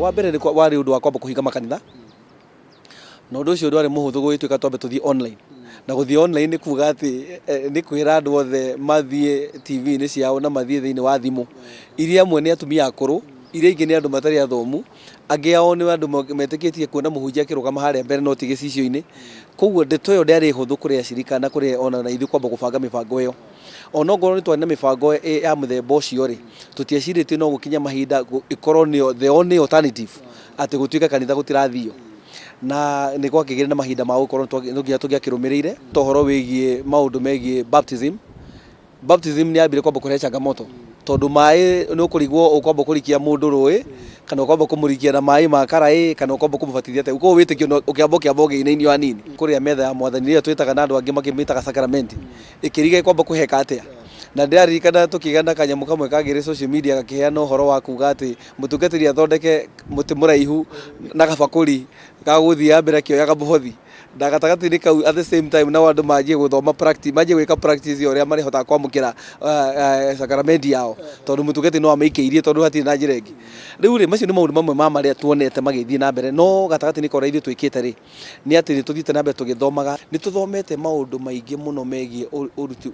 Wa mbere nĩ warĩ ũndũ wa kwamba kũhinga makanitha, na ũndũ ũcio ndwarĩ mũhũthũ gũgĩtuĩka twambe tũthiĩ online. Na gũthiĩ online nĩ kuga atĩ nĩ kwĩra andũ othe mathiĩ TV-inĩ ciao na mathiĩ thĩinĩ wa thimũ, iria amwe nĩ atumia akũrũ, iria ingĩ nĩ andũ matarĩ athomu, angĩ ao nĩ andũ metĩkĩtie kuona mũhunjia akĩrũgama harĩa mbere no ti gĩcicio-inĩ. Koguo ndeto ĩyo ndĩarĩ hũthũ kũrĩ acirika na kũrĩ ona na ithuĩ kwamba gũbanga mĩbango ĩyo. Onokorwo nĩ twarĩ na mĩbango ya mũthemba ũcio rĩ, tũtiecirĩtie no gũkinye mahinda ĩkorwo nĩyo the only alternative atĩ gũtuĩke kanitha gũtirathio. Na nĩ gwakĩgĩire na mahinda ma gũkorwo no nginya tũngĩakĩrũmĩrĩire. Ta ũhoro wĩgiĩ maũndũ megiĩ baptism, baptism nĩ yambire kwamba kũrehe changamoto tondũ maĩ nĩ ũkũrigwo ũkwamba kũrikia mũndũ rũĩ kana ũkwamba kũmũrikia na maĩ ma karaĩ kana ũkwamba kũmũbatithia atĩa. Koguo wĩtĩkio ũkĩamba ũkĩamba ũkĩinainio hanini. Kũrĩa metha ya mwathani ĩrĩa twĩtaga na andũ angĩ makĩmĩtaga sacrament ĩkĩriga ĩkwamba kũheka atĩa. Na ndĩraririkana tũkĩgĩa na kanyamũ kamwe kangĩ social media gakĩheana ũhoro wa kuga atĩ mũtungatĩri athondeke mũtĩ mũraihu na gabakũri ga gũthiĩ mbere akĩoyaga mũhothi. Na gatagatĩ-inĩ kau at the same time nao andũ manjie gũthoma practice, manjie gwĩka practice ya ũrĩa marĩhotaga kwamũkĩra sacrament yao tondũ mũtungatĩri no amĩikĩirie tondũ hatirĩ na njĩra ĩngĩ. Rĩu rĩ, macio nĩ maũndũ mamwe ma marĩa tuonete magĩthiĩ na mbere no gatagatĩ-inĩ ka ũrĩa ithuĩ twĩkĩte rĩ, nĩ atĩ nĩ tũthiĩte na mbere tũgĩthomaga, nĩ tũthomete maũndũ maingĩ mũno megiĩ ũruti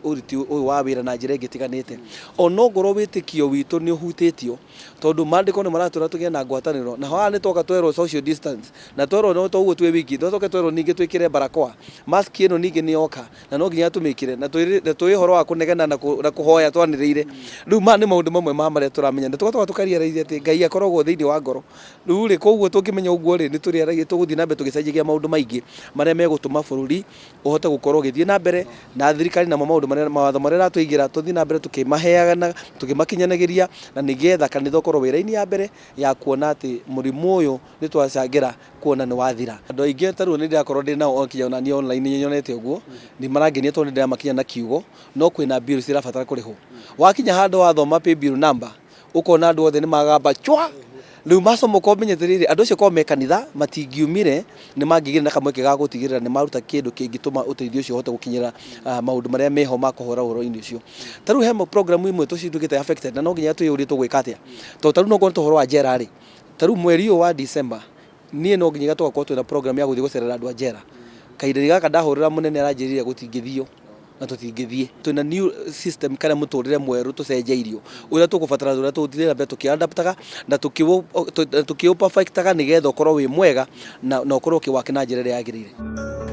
ũruti ũyũ wa wĩra na njĩra ĩngĩ ĩtiganĩte. Onokorwo wĩtĩkio witũ nĩ ũhutĩtio, tondũ maandĩko nĩ maratwĩra tũgĩe na ngwatanĩro, na haha nĩ twoka twerwo social distance, na twerwo no toguo twĩ wiki, tũcoke twerwo ningĩ twĩkĩre barakoa, mask ĩno ningĩ nĩ yoka, na no nginya tũmĩkĩre, na tũĩ ũhoro wa kũnegena na kũhoya twanĩrĩire. Rĩu maya nĩ maũndũ mamwe ma marĩa tũramenya, na tũgacoka tũka realize atĩ Ngai akoragwo thĩinĩ wa ngoro. Rĩu rĩ, koguo tũngĩmenya ũguo rĩ, nĩ tũrĩaragia, tũgũthiĩ na mbere tũgĩcenjagia maũndũ maingĩ marĩa megũtũma bũrũri ũhote gũkorwo ũgĩthiĩ na mbere, na thirikari namo maũndũ marĩa, mawatho marĩa ĩratũigĩra tũthiĩ na mbere tũkĩmaheanaga, tũkĩmakinyanagĩria, na nĩgetha kanitha ũkorwo wĩ raini ya mbere ya kuona atĩ mũrimũ ũyũ nĩ twacangĩra kuona nĩ wathira. Andũ aingĩ ta rĩu nĩ ndĩrakorwo ndĩ nao nginya ona niĩ online nĩ nyonete ũguo, nĩ marangenia tondũ nĩ ndĩramakinya na kiugo, no kwĩna bills irabatara kũrĩhwo. Wakinya handũ wathoma paybill number, ũkona andũ othe nĩ magamba chwa rĩu macomoka ũmenye atĩrĩrĩ andũ acio korwo me kanitha matingiumire nĩ mangĩgĩire na kamweke ga gũtigĩrĩra nĩ maruta kĩndũ kĩngĩtũma ũteithio ũcio ũhote gũkinyĩra maũndũ marĩa meho ma kũhũra ũhoro-inĩ ũcio. Ta rĩu he program imwe tũcituĩkĩte affected na no nginya twĩyũrie tũgwĩka atĩa, tondũ ta rĩu no korwo nĩ ta ũhoro wa njera rĩ, ta rĩu mweri ũyũ wa December niĩ no nginya tũgakorwo twĩna program ya gũthiĩ gũcerera andũ a njera. Kahinda-inĩ gaka ndahũrĩra mũnene aranjĩrire gũtingĩthio na tũtingĩthiĩ. Twĩna new system kana mũtũrĩre mwerũ tũcenjeirio ũrĩa tũgũbatara ũrĩa tũgũthiĩ na mbere tũkĩ-adaptaga na tũkĩ-perfectaga nĩgetha ũkorwo wĩ mwega na ũkorwo ũkĩ work na njĩra ĩrĩa yagĩrĩire.